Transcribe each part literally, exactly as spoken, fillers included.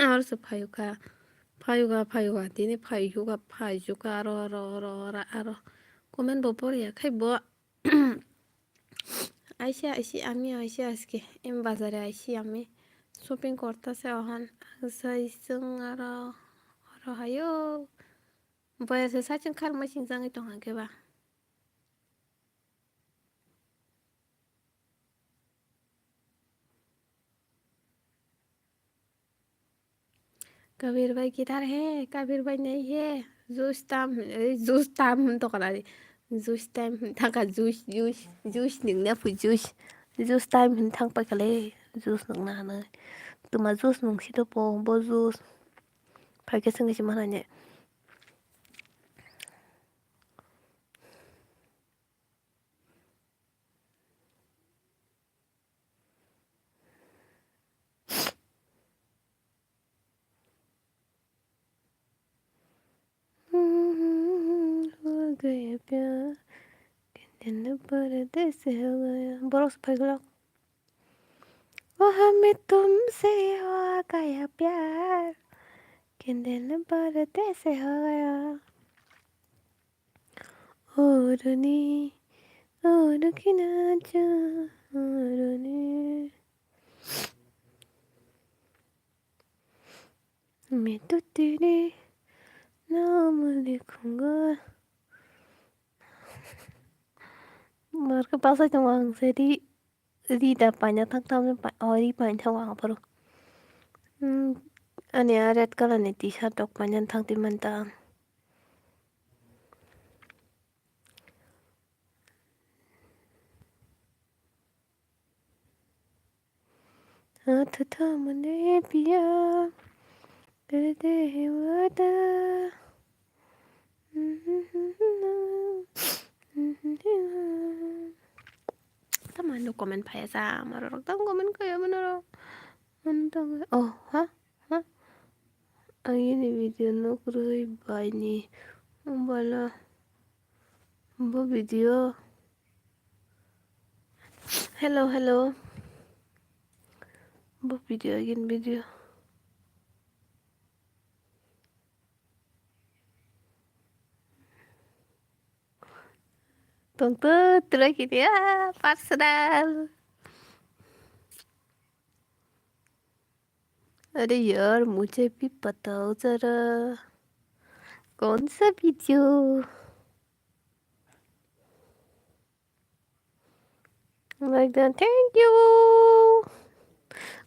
Aro se phayukha, phayukha, phayukha, tini phayukha, phayukha, aro, aro, aro, aro, aro. Comment bo poriya khai bo. Aise, aise, ami aise aske. Em bazare aise ami. Shopping korta se ohan. Sai sung aro, aro hayo. Boya se saichung kharma singjangwi tong hangke ba. Kabir bhai kidhar hai? Kabir bhai nahi hai. Juice tam, eh, juice tam to kala de. Juice time hin thangkha, juice, juice, juice nungna phu juice. Juice time hin thang pai khale, juice nungna hanai. Tuma juice nung si to po, bo juice. Phaikhe sengwi si manai ne. हो गया प्यार, कितने परदेस हो गया। Borok se phai glak. वो हमें तुमसे हो गया प्यार, कितने परदेस हो गया। Oroni, oro khina cha, oroni. Me tutini, namuli khunga. Marka pasai tong ang seri. Ri da paina thang thang, o ri paina thang wang phuru. Hmm, ani a red color ni T-shirt rok paina thang ti man ta. Atha tha mane piya, kare de he wada. Tamo no comment phai sa, maro rok tamo comment kaya mano ro. Mano tamo, oh, ha? Ha? Agini video no kurui bai ni. Bala. Bo video. Hello, hello. Bo video, agini video. Tongtwtwlai kini, ah, personal. अरे यार, मुझे भी बताओ जरा, कौन सा video? Like that, thank you.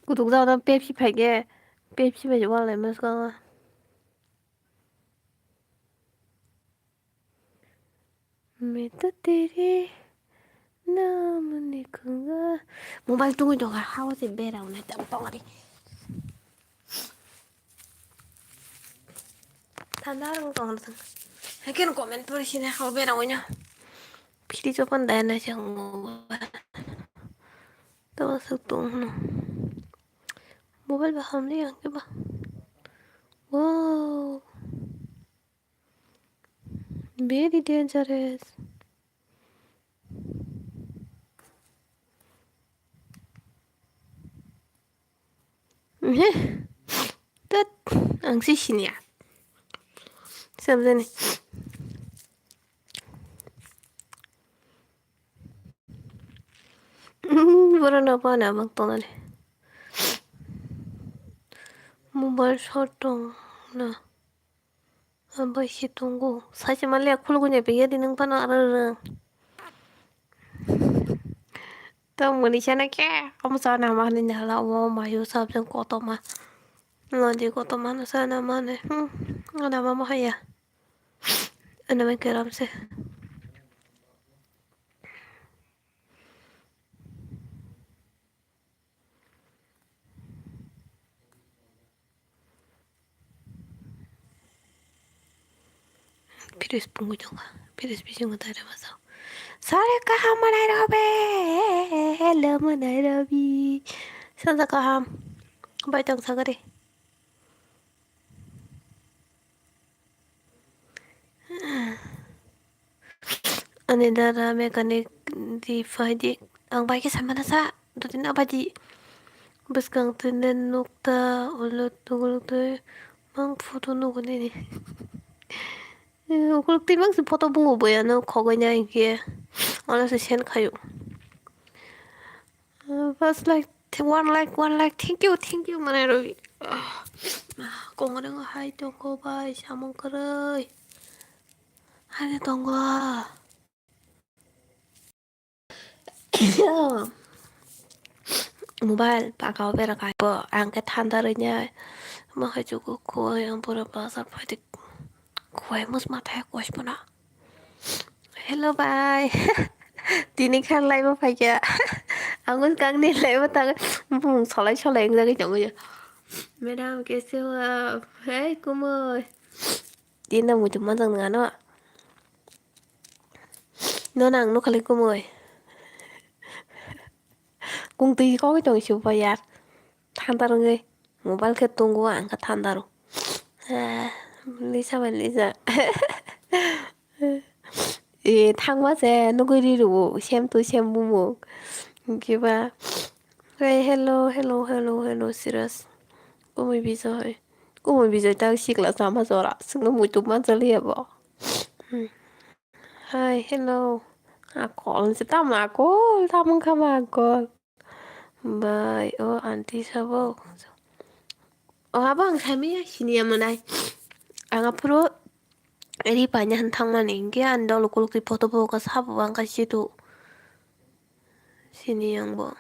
Kutuk jao na Pepsi phai ge, Pepsi phai wal lai mas ka. मैं तो तेरे नाम लिखूंगा। Mobile tungwi tongkha, hao se bera unai tong tong ari. Thanda rong tong thang. Haikhe comment pori sini hao bera unya. Phiri chopan dai na chang mobile. Tawa suk tong hno. Mobile ba hamle yang ke ba. Wow. Very dangerous. Heh. Tat, ang si sinya. Sabjani. Borok no bana bang tongnani. Mobile shot tong na. Abai si tongo. Sachi mali akhuluguni pegya di nung pano ararang. Tong muni sana khe. Omo sana ma hani nala omo mayu sabjang kotoma. Lodi kotoma no sana mane. Hmm. Ana mama haya. Ana mai keram se. Fridge pungwi tongkha. Fridge bisingo tare masa. Sare kaham manai robe. Hello manai robi. Sanja kaham. Bai tong sagari. Ani dada mechanic di phai di. Ang bai khe samana sa. Dotino bai di. Bwskang twi nukta ulo tuguluk twi mang photo nugo nini. Ukuluk twi mang si photo bungo boyano khogoi na hinkhe. Ano se send khayo. First like, th-, one like, one like. Thank you, thank you, manai robi. Kongoreng hai tongko bai, samung kwrwi. Hai tongko. Mobile pakao bera kaibo, ang khe thanda rwnya. Mo hai chugo koi, ang pura bazar phai de. Koi mus mathai koi puna. Hello bai. Tini khan live o phaikha. Ang wngkha ang ni live o tang bumung solai solai wngjagwi tongwi. Madam, kaise ho aap? Hey, kumui. Tini no muitu manjak nang ano. No nang no khali kumui. Kung twi kogwi tong si bo yar. Thanda rwngwi. Mobile khe tongo ang khe thanda rw. Eh, Lisa bai Lisa. Eh, thangma se nugwi ri rw, same to same bumung. Hinkhe ba, hey, hello, hello, hello, hello, serious. Kumui Bijoy. Kumui Bijoy ta sikla sama jora. Sungno muitu manjaliya bo. Hmm. Hi, hello. Akol se tamo akol, tamo wngkha ma akol. Bai, o aunty sabo. O abo ang saimanya siniya manai. Ang aphuru ri paina han thangmani hinkhe ani dol ukuluk twi photo bo wngkha sabo wngkha situ. Sini ang bo.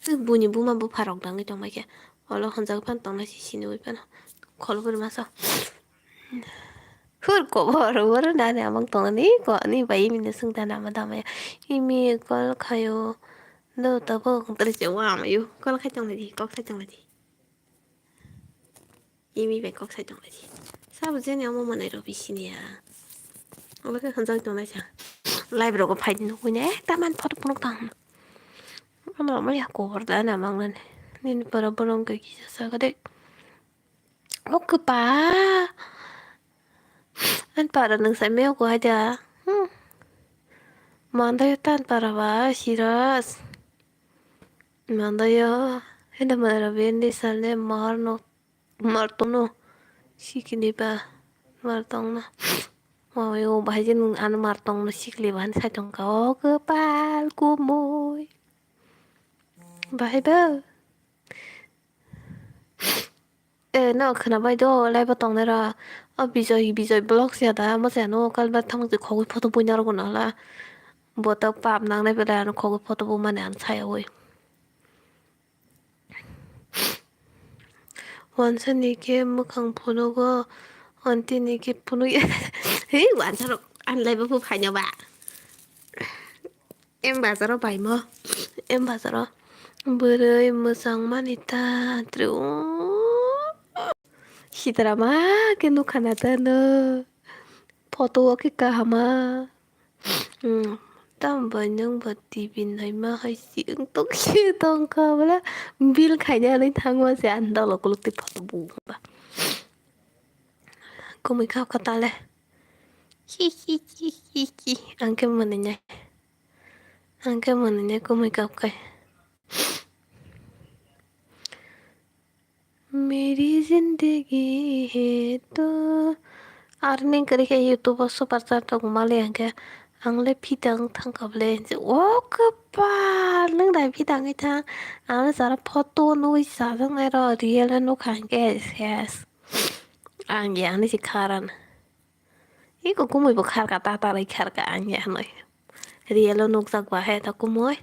Buni buma bupharok dangwi tongbaikha. Olo hwnjagwi phano tongnai se siniwi phano. Khol bwrwi masa. Hur kobor, oro nani amang tongni ko, ani bai mini swngda nama damaya. Imi call khayo. Do tabuk tari se wamayo. Call khai tonglaidi, kok khai tonglaidi. Imi bai kok sai tonglaidi. Sabo jeni omo manai rw bisiniya. Obo khe hwnjagwi tongnai sa. Live rogo phaidi nukui ne ekta man photo phunuk tang. Ano omo ya kobor da na mangnani. Nini para bolong khe kisa sakade. O kwpal. Ani para nwng saimaya ko haida. Hmm. Mandayo tan para ba siras. Mandayo. Heda mara bendi sale mar no. Mar tongno. Sikini ba. Mar tongna. Mawi o bahai je nwng ano mar tongno sikli ba hani sai tongka. O kwpal kumui. Bahai ba. E, no, khwnabai do, live o tongnai ra. O Bijoy, Bijoy vlog se da, mo se ano, kal ba thang je khogwi photo buina rw gona la. Bo to pap nangnai belai ano khogwi photo bumani ano sayawi. Wansa ni khe mwkhang phunugo, aunty ni khe phunuk ya. Hei, wansa rok, ani live o phaino ba. Em bazaro baimo, em bazaro bwrwi mwchang mani ta tru. Sitra ma khe nukha na ta no. Photo o khe kahama. Hmm, tamo bai nwng bo T V naima hai si wng tong si tong kha bwla bill khaina hinwi thangma se ani dolo kuluk twi photo bu ba. Kumui kha kha tale. Hi hi hi hi hi. Ang khe mwnwi nai. Ang khe mwnwi nai kumui kap khai. Meri zindagi hai to. Earning kwrwi khe YouTube o super chat rok mali hwnkhe ang le phitang thang kha bwle hinse. O kwpal nwng dai phitang wngwi thang. Ang le jara photo nugwi chajaknai rok real no nukha hwnkhe ses. Ang ya hinwi se kharan. Iko kumui bo kharka, tatarwi kharka ang ya hinwi. Real o nukjak ba he ta kumui.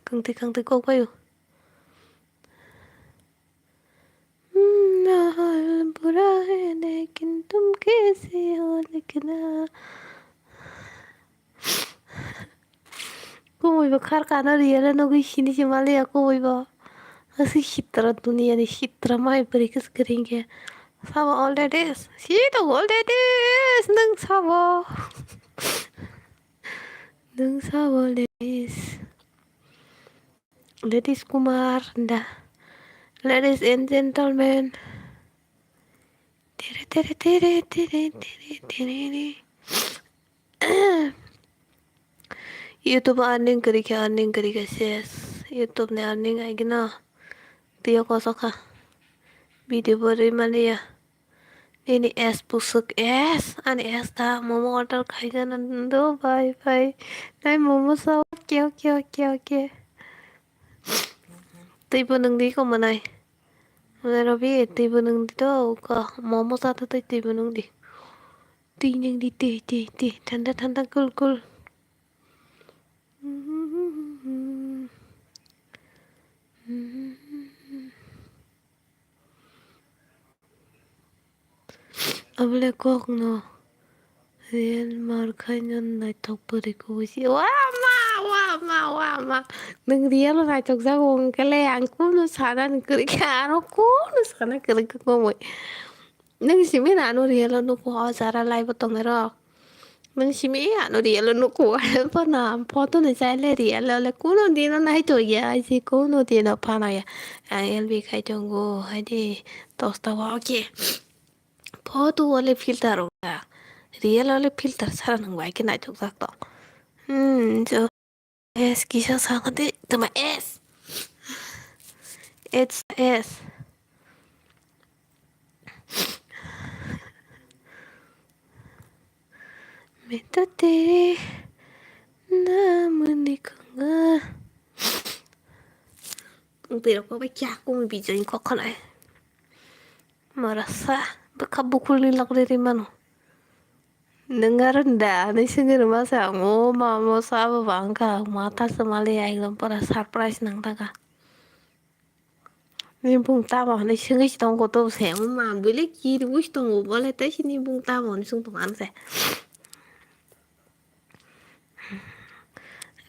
Kangtwi kangtwi kok baio. Hmm, na hal bura hai, lekin tum kaise ho likhna. Kumui bo kharka no real o nugwi sini se maliya kumui bo. Asi hitra, duniyani hitra mai bwrwi khe kwrwi hinkhe. Sabo all ladies. Sito all ladies. Nwng sabo. Nwng sabo ladies. Ladies Kumar da. Ladies and gentlemen. Tere, tere, tere, tere, tere, tere, tere. YouTube earning kwrwi khe, earning kwrwi khe ses. YouTube ni earning aigino. Twiyo kosokha. Video bo rwi maliya. Nini S pusuk S, ani S ta momo order khaigana do, bye bye. Nai momo sa, okay, okay, okay, okay. Twibo nwng di ko manai. Manai Robi, twibo nwng di to, ka momo sa to twi, twibo nwng di. Twi nwng di, twi, twi, twi. Thanda, thanda, cool, cool. Abole kokno real mar khaino naithok pori kubui si. Wama, wama, wama. Nwng real naithok jago wngkhe le ang kunu sana ni kwrwi kha, aro kunu sana kwrwi kha komoi. Nwng simi nano real o nuko o jara live o tongnai rok. Nwng simi ano real o nuko, photo ni chaile real o le kuno dino naito ya, aji kuno dino phano ya. Ang L B khai tongo, haidi tosta wa, okay. Photo o le filter o ya. Real o le filter sara nang bai khe naithok jak tong. Hmm, jo. S kisa sakha de, tama S. H S. Meta tere naam likhunga. Twi rok bai kya kung bijoi kokholai. Marasa bwkha bukhulni lok riri mano. Nwng aro da hinwi swngwi rwma se ang, o mamo sabo ba wngkha, matha swmali ekdom pura surprise nang taka. Nini bung tamo hinwi swngwi se tongo to se, o ma bwlwi kiriwi se tongo, bole tei sini bung tamo hinwi swng tongo ano se.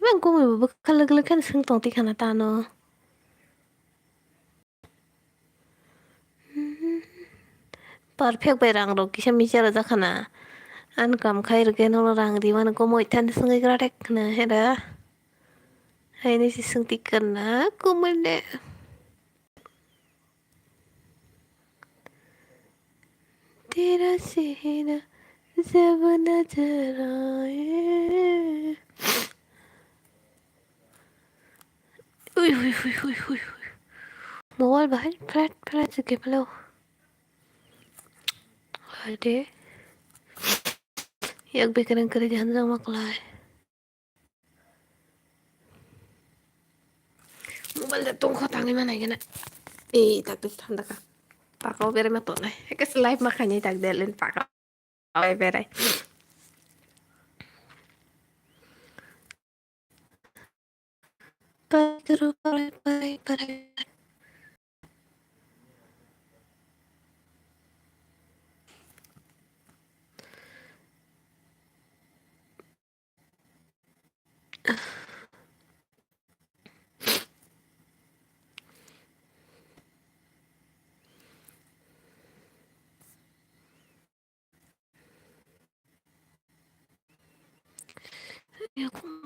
Bang kumui bo bwkha lwk lwk khe swng tong tikha na tano. Perfect bai rang rok kisa misa rwjak khana. Ani kam khai rwkhe nono rang rimani komoi thani swngwi gra thek khna hera. Haini si swng tik karna komoi le. Tera chehra jab nazar aaye. Ui, ui, ui, ui, ui, ui. Mobile bahai flat, flat se kepelo. Haide. Yak bekereng kere jahan jang maklai. Mobile de tongkho tangwi manai gana. Ei, tak tak thanda ka. Pakao bere ma tonai. Eke se live ma khainai tak de len pakao. Pai berai. Pai kuru pai pai pai. Yakung